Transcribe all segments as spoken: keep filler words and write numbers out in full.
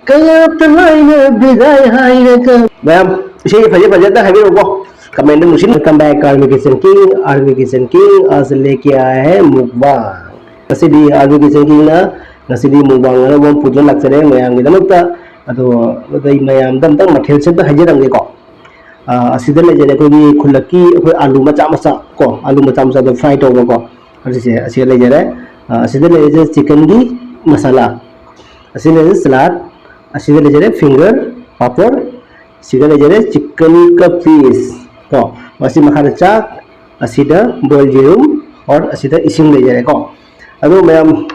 ꯀꯌꯥꯠꯇ ꯂꯣꯏꯅ ꯕꯤꯗꯥꯏ ꯍꯥꯏꯔꯒ꯫ ꯃꯌꯥꯝ, ꯏꯁꯩ ꯐꯖ ꯐꯖꯅ ꯍꯥꯏꯕꯤꯔꯛꯎꯀꯣ꯫ Comment ꯅꯨꯡꯁꯤꯠ꯫ Welcome back, Army Kitchen King, Army Kitchen King, ꯑꯥꯖ ꯂꯦꯀꯦ ꯑꯥꯌꯦ ꯍꯦ ꯃꯨꯛꯕꯥꯡ꯫ ꯉꯁꯤꯗꯤ Army Kitchen King ꯅ ꯉꯁꯤꯗꯤ mukbang ꯑꯅꯧꯕ ꯑꯃ ꯄꯨꯗꯨꯅ ꯂꯥꯛꯆꯔꯦ ꯃꯌꯥꯝꯒꯤꯗꯃꯛꯇ꯫ ꯑꯗꯣ, ꯑꯗꯩ ꯃꯌꯥꯝꯗ ꯑꯝꯇꯪ ꯃꯊꯦꯜꯁꯦ ꯑꯝꯇ ꯍꯥꯏꯖꯔꯝꯒꯦꯀꯣ꯫ ꯑ, ꯑꯁꯤꯗ ꯂꯩꯖꯔꯦ ꯑꯩꯈꯣꯏꯒꯤ ꯈꯨꯜꯂꯛꯀꯤ ꯑꯩꯈꯣꯏ ꯑꯥꯂꯨ ꯃꯆꯥ ꯃꯆꯥ ꯀꯣ, ꯑꯥꯂꯨ ꯃꯆꯥ ꯃꯆꯥꯗꯣ fry ꯇꯧꯕꯀꯣ꯫ ꯑꯁꯤꯁꯦ ꯑꯁꯤꯗ ꯂꯩꯖꯔꯦ꯫ ꯑ, ꯑꯁꯤꯗ ꯂꯩꯔꯤꯁꯦ chicken ꯒꯤ ꯃꯁꯥꯂꯥ꯫ ꯑꯁꯤꯗ ꯂꯩꯔꯤꯁꯦ salad꯫ ꯑꯁꯤꯗ ꯂꯩꯖꯔꯦ finger, ꯄꯥꯄꯣꯔ꯫ ꯁꯤꯗ ꯂꯩꯖꯔꯦ chicken ꯀ piece ꯀꯣ꯫ ꯃꯁꯤ ꯃꯈꯥꯗ ꯆꯥꯛ, ꯑꯁꯤꯗ boil ꯌꯦꯔꯨꯝ, or ꯑꯁꯤꯗ ꯏꯁꯤꯡ ꯂꯩꯖꯔꯦꯀꯣ꯫ ꯑꯗꯣ ꯃꯌꯥꯝ,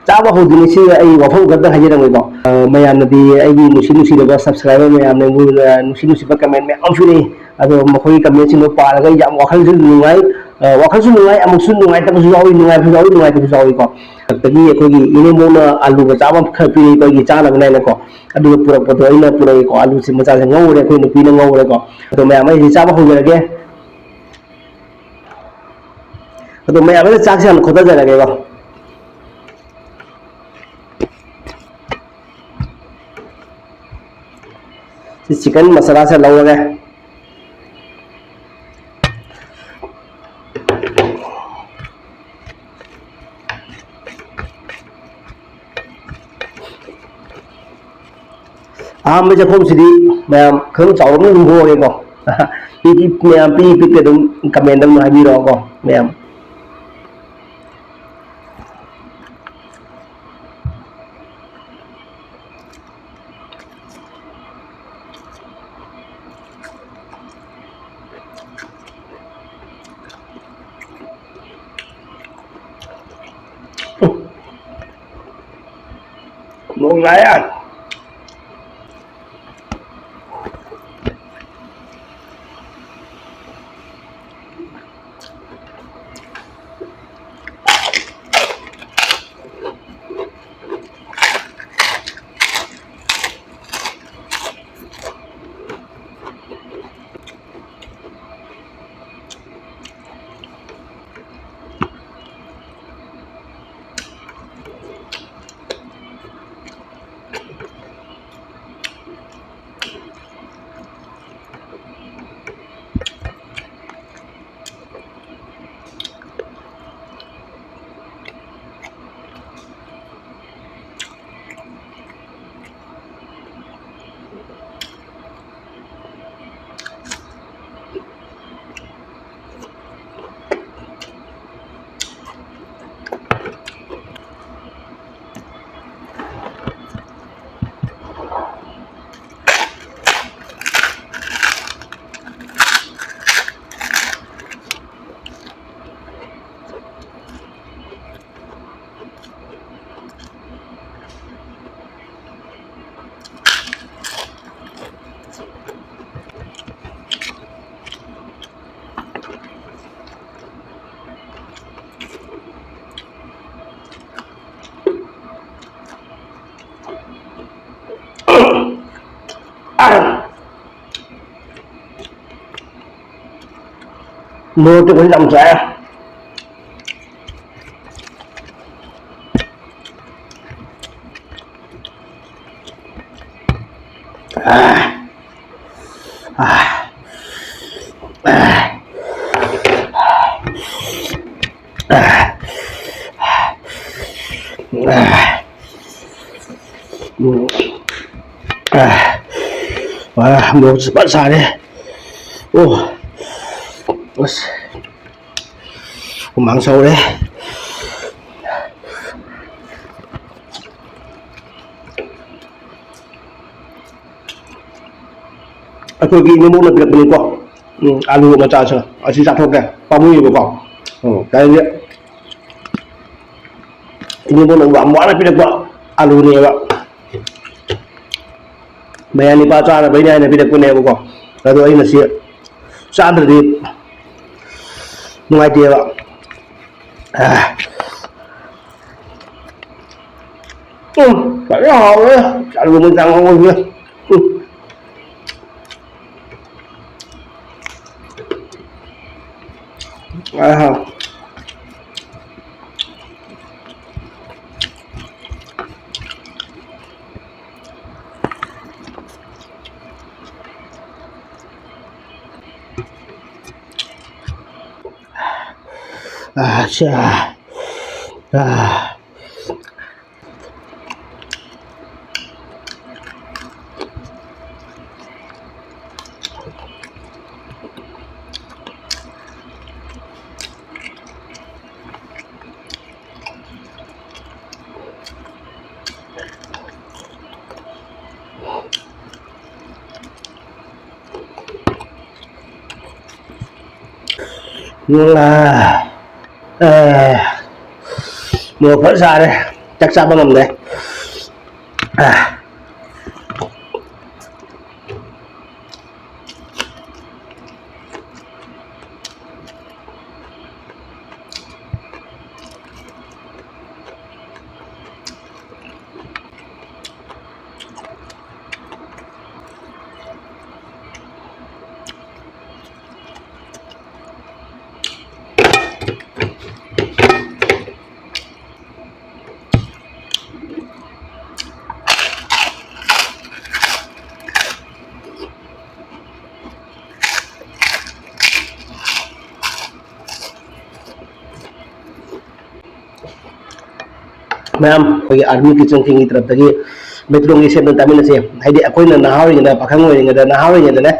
ꯆꯥꯕ ꯍꯧꯗ꯭ꯔꯤꯉꯩꯁꯤꯗ ꯑꯩ ꯋꯥꯐꯝ ꯈꯛꯇ ꯍꯥꯏꯖꯔꯝꯒꯦꯀꯣ꯫ ꯑ, ꯃꯌꯥꯝꯅꯗꯤ ꯑꯩꯒꯤ ꯅꯨꯡꯁꯤ ꯅꯨꯡꯁꯤꯔꯕ subscriber ꯃꯌꯥꯝꯅ ꯑꯩꯕꯨ, ꯑ, ꯅꯨꯡꯁꯤ ꯅꯨꯡꯁꯤꯕ comment ꯃꯌꯥꯝ ꯑꯃ ꯄꯤꯔꯛꯏ꯫ ꯑꯗꯣ ꯃꯈꯣꯏꯒꯤ comment ꯁꯤꯡꯗꯣ ꯄꯥꯔꯒ ꯑꯩ ꯌꯥꯝ ꯋꯥꯈꯜꯁꯨ ꯅꯨꯡꯉꯥꯏ, ꯑ, ꯋꯥꯈꯜꯁꯨ ꯅꯨꯡꯉꯥꯏ, ꯑꯃꯨꯛꯁꯨ ꯅꯨꯡꯉꯥꯏꯇꯕꯁꯨ ꯌꯥꯎꯏ, ꯅꯨꯡꯉꯥꯏꯕꯁꯨ ꯌꯥꯎꯏ, ꯅꯨꯡꯉꯥꯏꯇꯕꯁꯨ ꯌꯥꯎꯏꯀꯣ꯫ ꯑꯗꯒꯤ ꯑꯩꯈꯣꯏꯒꯤ ꯏꯅꯦꯝꯕꯣꯛꯅ ꯑꯂꯨꯒ ꯆꯥꯕ ꯈꯔ ꯄꯤꯔꯛꯏꯀꯣ, ꯑꯩꯒꯤ ꯆꯥꯅꯕꯅꯦ ꯍꯥꯏꯅꯀꯣ꯫ ꯑꯗꯨꯒ ꯄꯨꯔꯛꯄꯗꯣ ꯑꯩꯅ ꯄꯨꯔꯛꯏꯀꯣ, ꯑꯂꯨꯁꯦ ꯃꯆꯥꯁꯦ ꯉꯧꯔꯦ, ꯑꯩꯈꯣꯏ ꯅꯨꯄꯤꯅ ꯉꯧꯔꯦꯀꯣ꯫ ꯑꯗꯣ ꯃꯌꯥꯝ, ꯑꯩꯁꯦ ꯆꯥꯕ ꯍꯧꯖꯔꯒꯦ꯫ ꯑꯗꯣ ꯃꯌꯥꯝ ꯑꯩꯅ ꯆꯥꯛꯁꯦ ꯍꯥꯟꯅ ꯈꯣꯠꯊꯖꯔꯒꯦꯀꯣ꯫ ꯁꯤ chicken ꯃꯁꯥꯂꯥꯁꯦ ꯂꯧꯔꯒꯦ꯫ ꯑꯍꯥꯟꯕ ꯆꯥꯛꯈꯨꯝꯁꯤꯗꯤ ꯃꯌꯥꯝ ꯈꯤꯇꯪ ꯆꯥꯎꯔꯞꯅ ꯑꯗꯨꯝ ꯍꯣꯡꯉꯒꯦꯀꯣ꯫ ꯄꯤ ꯄꯤ ꯃꯌꯥꯝ ꯄꯤ ꯄꯤꯛꯀ ꯑꯗꯨꯝ comment ꯑꯗꯨꯝ ꯍꯥꯏꯕꯤꯔꯛꯑꯣꯀꯣ ꯃꯌꯥꯝ꯫ ꯅꯣꯡ ꯂꯥꯛꯑꯦ꯫ ꯃꯣꯔꯣꯛꯇꯤ ꯐꯖꯅ ꯌꯥꯝ ꯆꯥꯏ꯫ ꯃꯣꯔꯣꯛꯁꯨ ꯐꯖ ꯁꯥꯔꯦ꯫ ꯑꯣ꯫ ꯑꯁ꯫ ꯍꯨꯃꯥꯡ ꯁꯧꯔꯦ꯫ ꯑꯩꯈꯣꯏꯒꯤ ꯏꯅꯦꯝꯕꯣꯛꯅ ꯄꯤꯔꯛꯄꯅꯤꯀꯣ꯫ ꯎꯝ, ꯑꯂꯨ ꯃꯆꯥꯁꯨ ꯑꯁꯤ ꯆꯥꯊꯣꯛꯀꯦ꯫ ꯄꯥꯝꯃꯨꯏꯌꯦꯕꯀꯣ꯫ ꯎꯝ, ꯀꯥꯏꯗꯤ ꯏꯅꯦꯝꯕꯣꯛꯅ ꯌꯥꯝ ꯋꯥꯅ ꯄꯤꯔꯛꯄ ꯑꯂꯨꯅꯦꯕ꯫ ꯃꯌꯥꯝ ꯅꯤꯄꯥ ꯆꯥꯅꯕꯩꯅꯦ ꯍꯥꯏꯅ ꯄꯤꯔꯛꯄꯅꯦꯕꯀꯣ꯫ ꯑꯗꯣ ꯑꯩꯅ ꯁꯤ ꯆꯥꯗ꯭ꯔꯗꯤ ꯅꯨꯡꯉꯥꯏꯇꯦꯕ꯫ ꯑꯥ꯫ ꯎꯝ, ꯐꯖꯅ ꯍꯥꯎꯔꯦ꯫ ꯑꯂꯨ ꯃꯆꯥ ꯉꯧꯕꯁꯦ꯫ ꯎꯝ꯫ ꯑꯥ꯫ ꯑꯥ, ꯁꯥ꯫ ꯑꯥ꯫ ꯎꯝ, ꯑꯥ, ꯑꯥ, ꯃꯣꯔꯣꯛ ꯐꯖ ꯁꯥꯔꯦ, ꯆꯥꯛ ꯆꯥꯕ ꯉꯝꯗꯦ꯫ ꯑꯥ꯫ ꯃꯌꯥꯝ ꯑꯩꯈꯣꯏꯒꯤ ꯑꯥꯔꯃꯤ ꯀꯤꯆꯟ ꯀꯤꯡꯒꯤ ꯇꯔꯞꯇꯒꯤ ꯃꯩꯇꯩꯂꯣꯟꯒꯤ ꯏꯁꯩ ꯑꯝꯇ ꯇꯥꯃꯤꯟꯅꯁꯦ꯫ ꯍꯥꯏꯗꯤ ꯑꯩꯈꯣꯏꯅ ꯅꯍꯥ ꯑꯣꯏꯔꯤꯉꯩꯗ, ꯄꯥꯈꯪ ꯑꯣꯏꯔꯤꯉꯩꯗ, ꯅꯍꯥ ꯑꯣꯏꯔꯤꯉꯩꯗꯅꯦ,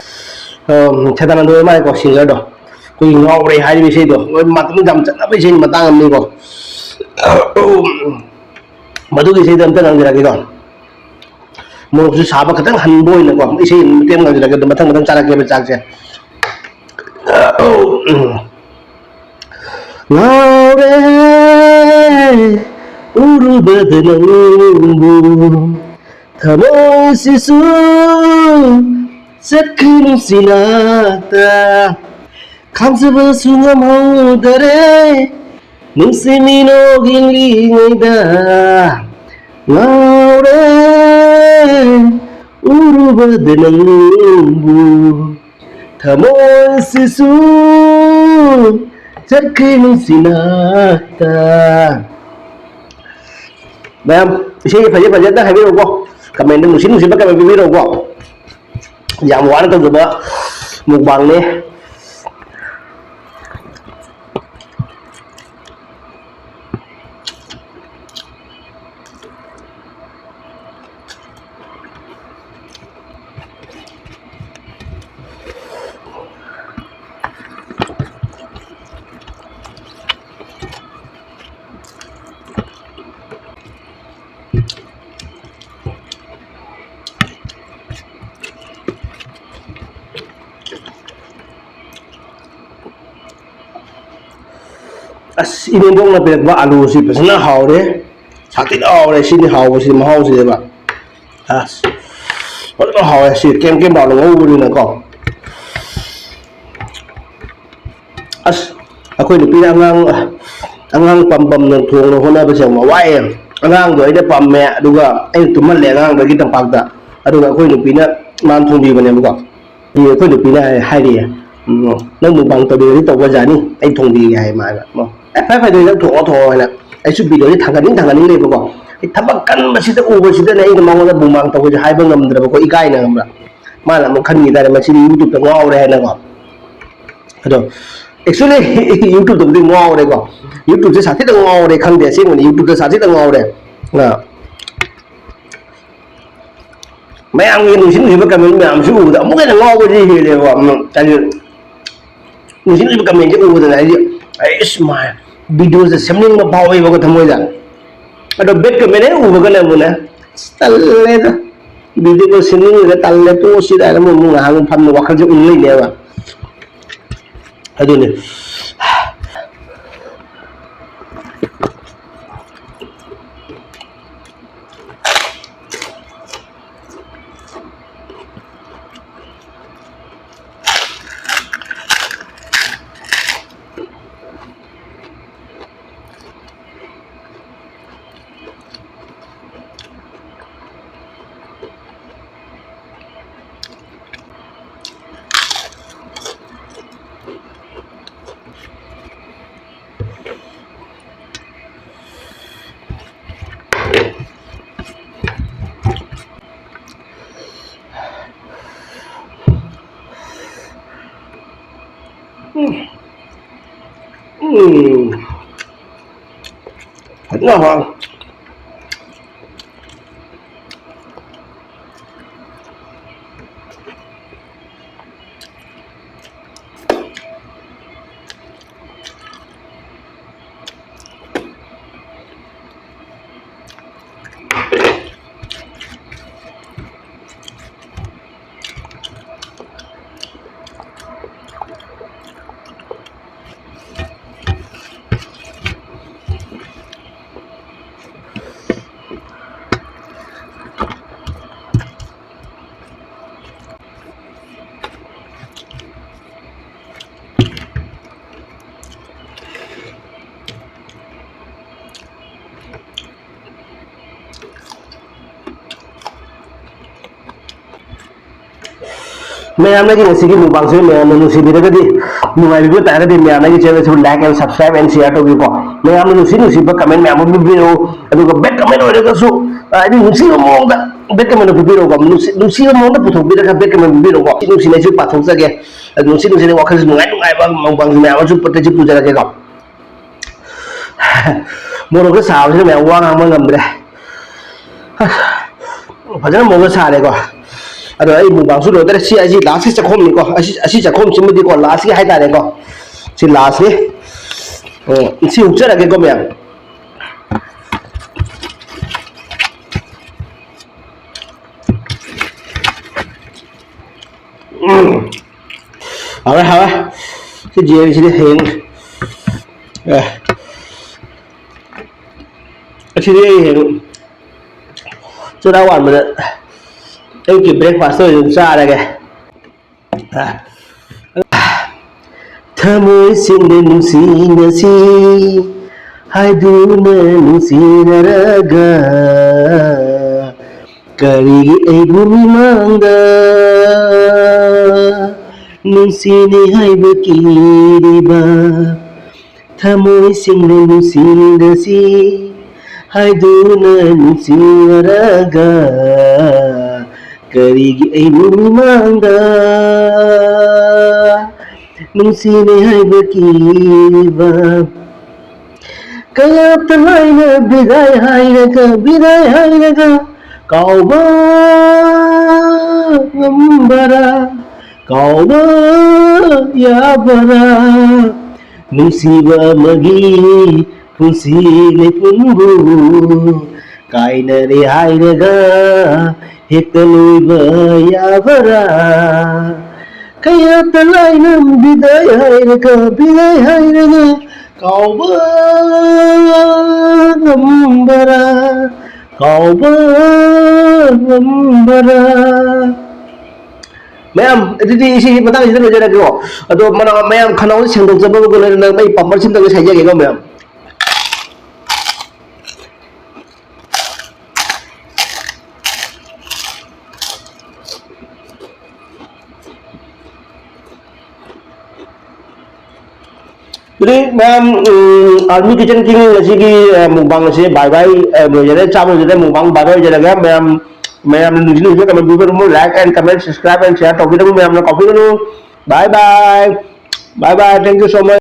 ꯑꯝ, ꯁꯗꯥꯅꯟꯗ ꯑꯣꯏ ꯃꯥꯜꯂꯦꯀꯣ, ꯁꯤꯡꯒꯔꯗꯣ꯫ ꯑꯩꯈꯣꯏꯒꯤ ꯉꯥꯎꯔꯦ ꯍꯥꯏꯔꯤꯕ ꯏꯁꯩꯗꯣ, ꯃꯇꯝ ꯌꯥꯝ ꯆꯠꯅꯕ ꯏꯁꯩ ꯃꯇꯥꯡ ꯑꯃꯅꯤꯀꯣ꯫ ꯃꯗꯨꯒꯤ ꯏꯁꯩꯗꯣ ꯑꯝꯇ ꯉꯪꯖꯔꯛꯀꯦꯀꯣ꯫ ꯃꯣꯔꯣꯛꯁꯨ ꯁꯥꯕ ꯈꯤꯇꯪ ꯍꯟꯕ ꯑꯣꯏꯅꯀꯣ, ꯏꯁꯩ ꯃꯇꯦꯛ ꯑꯃ ꯉꯪꯖꯔꯛꯀꯦ, ꯑꯗꯨ ꯃꯊꯪ ꯃꯊꯪ ꯆꯥꯔꯛꯀꯦꯕ ꯆꯥꯛꯁꯦ꯫ ꯉꯥꯎꯔꯦ ꯎꯔꯨꯕꯗ ꯅꯪꯕꯨ, ꯊꯃꯣꯏꯁꯤꯁꯨ ꯆꯠꯈ꯭ꯔꯦ ꯅꯨꯡꯁꯤꯅꯥꯛꯇ꯫ ꯈꯥꯝꯖꯕꯁꯨ ꯉꯝꯍꯧꯗꯔꯦ ꯅꯨꯡꯁꯤ ꯃꯤꯅꯣꯛ ꯌꯦꯡꯂꯤꯉꯩꯗ꯫ ꯉꯥꯎꯔꯦ ꯎꯔꯨꯕꯗ ꯅꯪꯕꯨ, ꯊꯃꯣꯏꯁꯤꯁꯨ ꯆꯠꯈ꯭ꯔꯦ ꯅꯨꯡꯁꯤꯅꯥꯛꯇ꯫ ꯃꯌꯥꯝ, ꯏꯁꯩ ꯐꯖꯩ ꯐꯖꯩ ꯑꯝꯇ ꯍꯥꯏꯕꯤꯔꯛꯎꯀꯣ, ꯀꯃꯦꯟꯗ ꯅꯨꯡꯁꯤ ꯅꯨꯡꯁꯤꯕ ꯀꯃꯦꯟ ꯄꯤꯕꯤꯔꯛꯎꯀꯣ꯫ ꯌꯥꯝ ꯋꯥꯅ ꯇꯧꯖꯕ ꯃꯨꯛꯕꯥꯡꯅꯦ꯫ ꯑꯁ, ꯏꯅꯦꯝꯕꯣꯛꯅ ꯄꯤꯔꯛꯄ ꯑꯂꯨꯁꯤ ꯐꯖꯅ ꯍꯥꯎꯔꯦ, ꯁꯥꯊꯤꯅ ꯍꯥꯎꯔꯦ꯫ ꯁꯤꯅꯤ ꯍꯥꯎꯕꯁꯤ, ꯃꯍꯥꯎꯁꯤꯅꯦꯕ꯫ ꯑꯁ, ꯐꯖꯅ ꯍꯥꯎꯔꯦ꯫ ꯁꯤ ꯀꯦꯝ ꯀꯦꯝ ꯂꯥꯎꯅ ꯉꯧꯕꯅꯤꯅꯀꯣ꯫ ꯑꯁ, ꯑꯩꯈꯣꯏ ꯅꯨꯄꯤꯅ ꯑꯉꯥꯡ, ꯑꯉꯥꯡ ꯄꯝ ꯄꯝꯅ ꯊꯣꯡꯅ ꯍꯣꯠꯅꯕꯁꯦ ꯌꯥꯝ ꯋꯥꯏꯑꯦ꯫ ꯑꯉꯥꯡꯗꯣ ꯑꯩꯅ ꯄꯝꯃꯦ, ꯑꯗꯨꯒ ꯑꯩꯅ ꯇꯨꯝꯍꯜꯂꯦ ꯑꯉꯥꯡꯗꯒꯤ ꯇꯝꯄꯥꯛꯇ, ꯑꯗꯨꯒ ꯑꯩꯈꯣꯏ ꯅꯨꯄꯤꯅ ꯃꯥꯅ ꯊꯣꯡꯕꯤꯕꯅꯦꯕꯀꯣ꯫ ꯑꯩꯈꯣꯏ ꯅꯨꯄꯤꯅ ꯍꯥꯏ-, ꯍꯥꯏꯔꯤꯌꯦ, "ꯎꯝ, ꯅꯪ ꯃꯨꯛꯕꯥꯡ ꯇꯧꯅꯤꯡꯉꯗꯤ ꯇꯧꯕ ꯌꯥꯅꯤ, ꯑꯩ ꯊꯣꯡꯕꯤꯒꯦ," ꯍꯥꯏ ꯃꯥꯅ꯫ ꯑꯦ, ꯐꯔꯦ ꯐꯔꯦ, ꯑꯗꯨꯗꯤ ꯅꯪ ꯊꯣꯡꯉꯣ ꯊꯣꯡꯉꯣ ꯍꯥꯏꯅ ꯑꯩꯁꯨ ꯚꯤꯗꯤꯑꯣꯁꯦ ꯊꯥꯡꯒꯠꯅꯤꯡ ꯊꯥꯡꯒꯠꯅꯤꯡ ꯂꯩꯕꯀꯣ꯫ ꯑꯩ ꯊꯕꯛ ꯀꯟꯕꯁꯤꯗ ꯎꯕꯁꯤꯗꯅꯦ ꯑꯩꯅ ꯃꯉꯣꯟꯗ ꯃꯨꯛꯕꯥꯡ ꯇꯧꯕꯁꯦ ꯍꯥꯏꯕ ꯉꯝꯗ꯭ꯔꯕꯀꯣ, ꯏꯀꯥꯏꯅ, ꯈꯪꯕ꯭ꯔꯥ? ꯃꯥꯅ ꯑꯃꯨꯛ ꯈꯟꯈꯤ ꯇꯥꯔꯦ, "ꯃꯁꯤꯗꯤ ꯌꯨꯇ꯭ꯌꯨꯕꯇ ꯉꯥꯎꯔꯦ" ꯍꯥꯏꯅꯀꯣ꯫ ꯑꯗꯣ Actually, YouTube-ꯇꯕꯨꯗꯤ ꯉꯥꯎꯔꯦꯀꯣ, YouTube-ꯁꯦ ꯁꯥꯊꯤꯅ ꯉꯥꯎꯔꯦ, ꯈꯪꯗꯦ, ꯑꯁꯦꯡꯕꯅꯤ, YouTube-ꯇ ꯁꯥꯊꯤꯅ ꯉꯥꯎꯔꯦ꯫ ꯑ, ꯃꯌꯥꯝꯒꯤ ꯅꯨꯡꯁꯤ ꯅꯨꯡꯁꯤꯕ comment ꯃꯌꯥꯝꯁꯨ ꯎꯕꯗ ꯑꯃꯨꯛꯀ ꯍꯦꯟꯅ ꯉꯥꯎꯕꯗꯤ ꯍꯦꯜꯂꯦꯕ꯫ ꯎꯝ, ꯍꯥꯏꯗꯤ ꯅꯨꯡꯁꯤ ꯅꯨꯡꯁꯤꯕ comment-ꯁꯦ ꯎꯕꯗꯅ ꯍꯥꯏꯗꯤ, ꯑꯩꯁ ꯃꯥꯏ, video-ꯁꯦ ꯁꯦꯝꯅꯤꯡꯕ ꯐꯥꯎꯋꯦꯕꯀꯣ ꯊꯃꯣꯏꯗ꯫ ꯑꯗꯣ bad comment ꯍꯦꯛ ꯎꯕꯒꯅ ꯑꯃꯨꯛꯅꯦ, "ꯑꯁ, ꯇꯜꯂꯦꯗ, video-ꯗꯣ ꯁꯦꯝꯅꯤꯡꯉꯒ ꯇꯜꯂꯦ, ꯇꯣꯛꯑꯁꯤ" ꯀꯥꯏꯅ ꯑꯃꯨꯛ, ꯑꯃꯨꯛ ꯉꯥꯏꯍꯥꯛ ꯑꯃꯨꯛ ꯐꯝꯅ ꯋꯥꯈꯜꯁꯦ ꯎꯪ ꯂꯩꯅꯦꯕ꯫ ꯑꯗꯨꯅꯤ꯫ ꯎꯝ꯫ ꯎꯝ꯫ ꯐꯖꯅ ꯍꯥꯎ꯫ ꯃꯌꯥꯝꯅꯒꯤ ꯉꯁꯤꯒꯤ mukbang-ꯁꯦ ꯃꯌꯥꯝꯅ ꯅꯨꯡꯁꯤꯕꯤꯔꯒꯗꯤ, ꯅꯨꯡꯉꯥꯏꯕꯤꯕ ꯇꯥꯔꯒꯗꯤ, ꯃꯌꯥꯝꯅꯒꯤ channel-ꯁꯤꯕꯨ like and subscribe and share ꯇꯧꯕꯤꯌꯨꯀꯣ꯫ ꯃꯌꯥꯝꯅ ꯅꯨꯡꯁꯤ ꯅꯨꯡꯁꯤꯕ comment ꯃꯌꯥꯝ ꯑꯃ ꯄꯤꯕꯤꯔꯛꯎ꯫ ꯑꯗꯨꯒ bad comment ꯑꯣꯏꯔꯒꯁꯨ, ꯑ, ꯍꯥꯏꯗꯤ ꯅꯨꯡꯁꯤꯕ ꯃꯑꯣꯡꯗ bad comment ꯄꯤꯕꯤꯔꯛꯎꯀꯣ꯫ ꯅꯨꯡꯁꯤ-, ꯅꯨꯡꯁꯤꯕ ꯃꯑꯣꯡꯗ ꯄꯨꯊꯣꯛꯄꯤꯔꯒ bad comment ꯄꯤꯕꯤꯔꯛꯎꯀꯣ꯫ ꯅꯨꯡꯁꯤꯅ ꯑꯩꯁꯨ ꯄꯥꯊꯣꯛꯆꯒꯦ꯫ ꯑꯗꯨ ꯅꯨꯡꯁꯤ ꯅꯨꯡꯁꯤꯅ ꯋꯥꯈꯜꯁꯨ ꯅꯨꯡꯉꯥꯏ ꯅꯨꯡꯉꯥꯏꯕ ꯃꯨꯛꯕꯥꯡꯁꯨ ꯃꯌꯥꯝ ꯑꯃꯁꯨ ꯐꯨꯇꯦꯖꯁꯨ ꯄꯨꯖꯔꯛꯀꯦꯀꯣ꯫ ꯃꯣꯔꯣꯛꯁꯦ ꯁꯥꯕꯁꯤꯅ ꯃꯌꯥꯝ ꯋꯥ ꯉꯥꯡꯕ ꯉꯝꯗ꯭ꯔꯦ꯫ ꯑꯁ, ꯐꯖꯅ ꯃꯣꯔꯣꯛꯁꯦ ꯁꯥꯔꯦꯀꯣ꯫ ꯑꯗꯣ ꯑꯩ ꯃꯨꯛꯕꯥꯡꯁꯨ ꯂꯣꯏꯗꯔꯦ꯫ ꯁꯤ ꯑꯩꯁꯤ lastꯀꯤ ꯆꯥꯛꯈꯣꯝꯅꯤꯀꯣ꯫ ꯑꯁꯤ, ꯑꯁꯤ ꯆꯥꯛꯈꯣꯝꯁꯤꯃꯗꯤꯀꯣ, lastꯀꯤ ꯍꯥꯏꯇꯥꯔꯦꯀꯣ꯫ ꯁꯤ lastꯅꯤ꯫ ꯎꯝ, ꯁꯤ ꯍꯨꯛꯆꯔꯒꯦꯀꯣ, ꯃꯌꯥꯝ꯫ ꯎꯝ꯫ ꯍꯥꯎꯔꯦ, ꯍꯥꯎꯔꯦ꯫ ꯁꯤ ꯖꯦꯜꯁꯤꯗꯤ ꯍꯌꯦꯡ, ꯑꯦ, ꯑꯁꯤꯗꯤ ꯑꯩ ꯍꯌꯦꯡ ꯆꯔꯥ ꯋꯥꯟꯕꯗ ꯑꯌꯨꯛꯀꯤ breakfastꯇ ꯑꯣꯏꯅ ꯑꯗꯨꯝ ꯆꯥꯔꯒꯦ꯫ ꯊꯃꯣꯏ ꯁꯦꯡꯅ ꯅꯨꯡꯁꯤꯅꯁꯤ ꯍꯥꯏꯗꯨꯅ ꯅꯨꯡꯁꯤꯅꯔꯒ, ꯀꯔꯤꯒꯤ ꯑꯩꯕꯨ ꯃꯤꯃꯥꯡꯗ ꯅꯨꯡꯁꯤꯅꯤ ꯍꯥꯏꯕ ꯀꯤꯔꯤꯕ? ꯊꯃꯣꯏ ꯁꯦꯡꯅ ꯅꯨꯡꯁꯤꯅꯁꯤ ꯍꯥꯏꯗꯨꯅ ꯅꯨꯡꯁꯤꯅꯔꯒ, ꯀꯔꯤꯒꯤ ꯑꯩꯕꯨ ꯃꯤꯃꯥꯡꯗ ꯅꯨꯡꯁꯤꯅꯤ ꯍꯥꯏꯕ ꯀꯤꯕ? ꯀꯌꯥꯇ ꯂꯥꯏꯅ ꯕꯤꯗꯥꯏ ꯍꯥꯏꯔꯒ, ꯕꯤꯗꯥꯏ ꯍꯥꯏꯔꯒ ꯀꯥꯎꯕ ꯉꯝꯕꯔꯥ? ꯀꯥꯎꯕ ꯌꯥꯕꯔꯥ? ꯅꯨꯡꯁꯤꯕ ꯑꯃꯒꯤ ꯄꯨꯟꯁꯤ ꯂꯩꯄꯨꯟꯕꯨ ꯀꯥꯏꯅꯔꯦ ꯍꯥꯏꯔꯒ ꯍꯦꯛꯇ ꯂꯣꯏꯕ ꯌꯥꯕꯔꯥ? ꯀꯌꯥꯇ ꯂꯥꯏꯅ ꯕꯤꯗꯥꯏ ꯍꯥꯏꯔꯒ, ꯕꯤꯗꯥꯏ ꯍꯥꯏꯔꯒ ꯀꯥꯎꯕ ꯉꯝꯕꯔꯥ? ꯀꯥꯎꯕ ꯉꯝꯕꯔꯥ? ꯃꯌꯥꯝ, ꯑꯗꯨꯗꯤ ꯁꯤ ꯃꯇꯥꯡꯁꯤꯗ ꯂꯣꯏꯖꯔꯒꯦꯀꯣ꯫ ꯑꯗꯣ ꯃꯅꯥ-, ꯃꯌꯥꯝ ꯈꯅꯥꯎꯁꯦ ꯁꯦꯡꯗꯣꯛꯆꯕꯒ ꯂꯣꯏꯅꯅ ꯃꯩ ꯄꯥꯐꯔ ꯁꯤꯝꯇꯪꯒ ꯁꯥꯏꯖꯒꯦꯀꯣ, ꯃꯌꯥꯝ꯫ ꯑꯗꯨꯗꯤ ꯃꯌꯥꯝ, ꯎꯝ, Army Kitchen King ꯉꯁꯤꯒꯤ, ꯑ, mukbang ꯑꯁꯤ bye bye, ꯑ, ꯂꯣꯏꯖꯔꯦ, ꯆꯥꯕ ꯂꯣꯏꯖꯔꯦ, mukbang bye bye ꯑꯣꯏꯖꯔꯒꯦ꯫ ꯃꯌꯥꯝ, ꯃꯌꯥꯝꯅ ꯅꯨꯡꯁꯤ ꯅꯨꯡꯁꯤꯕ comment ꯄꯤꯕꯤꯔꯝꯃꯨ, like and comment, subscribe and share ꯇꯧꯕꯤꯔꯝꯃꯨ, ꯃꯌꯥꯝꯅ ꯀꯥꯎꯕꯤꯒꯅꯨ꯫ Bye bye, bye bye, thank you so much꯫